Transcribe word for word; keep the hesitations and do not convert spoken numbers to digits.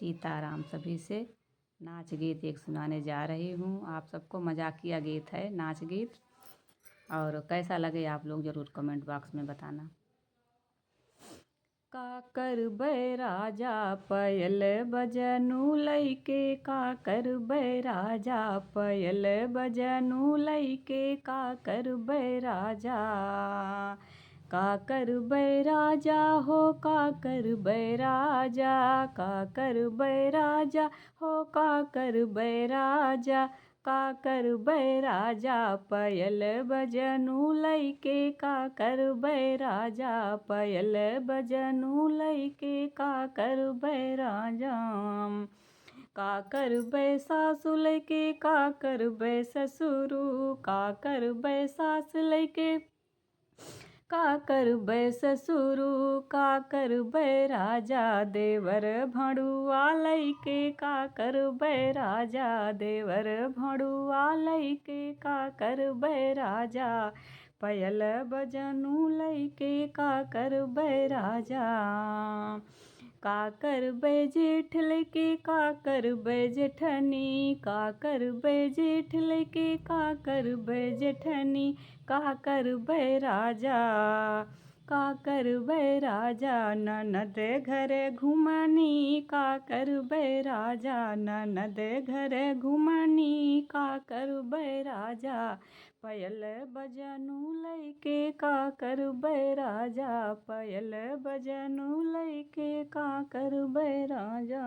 सीताराम। सभी से नाच गीत एक सुनाने जा रही हूँ आप सबको। मजाकिया गीत है, नाच गीत। और कैसा लगे आप लोग ज़रूर comment box में बताना। का करबै राजा पयल बजनू लइके, का करबै राजा पयल बजनू लइके, का करबै राजा। का करबै राजा हो, का करबै राजा, का करबै राजा हो, का करबै राजा। का करबै राजा पयल बजनू लइके, का करबै राजा पयल बजनू लइके, का करबै राजा। का करबै सासु लइके, का करबै ससुरु, का करबै सास लइके, का करबै ससुरु, का करबै राजा देवर भड़ुआ लइके, का करबै राजा देवर भड़ुआ लइके, का करबै राजा पयल बजनू लइके, का करबै राजा। का करबै जेठ लइके, का करबै जेठनी, का करबै जेठ लइके, का करबै जेठनी, का करबै राजा। का करबै राजा ननद घरे घुमनी, का करबै राजा ननद घरे घुमनी, का करबै राजा पयल बजनू लइके, का करबै राजा पयल बजनू लइके, का करबै राजा।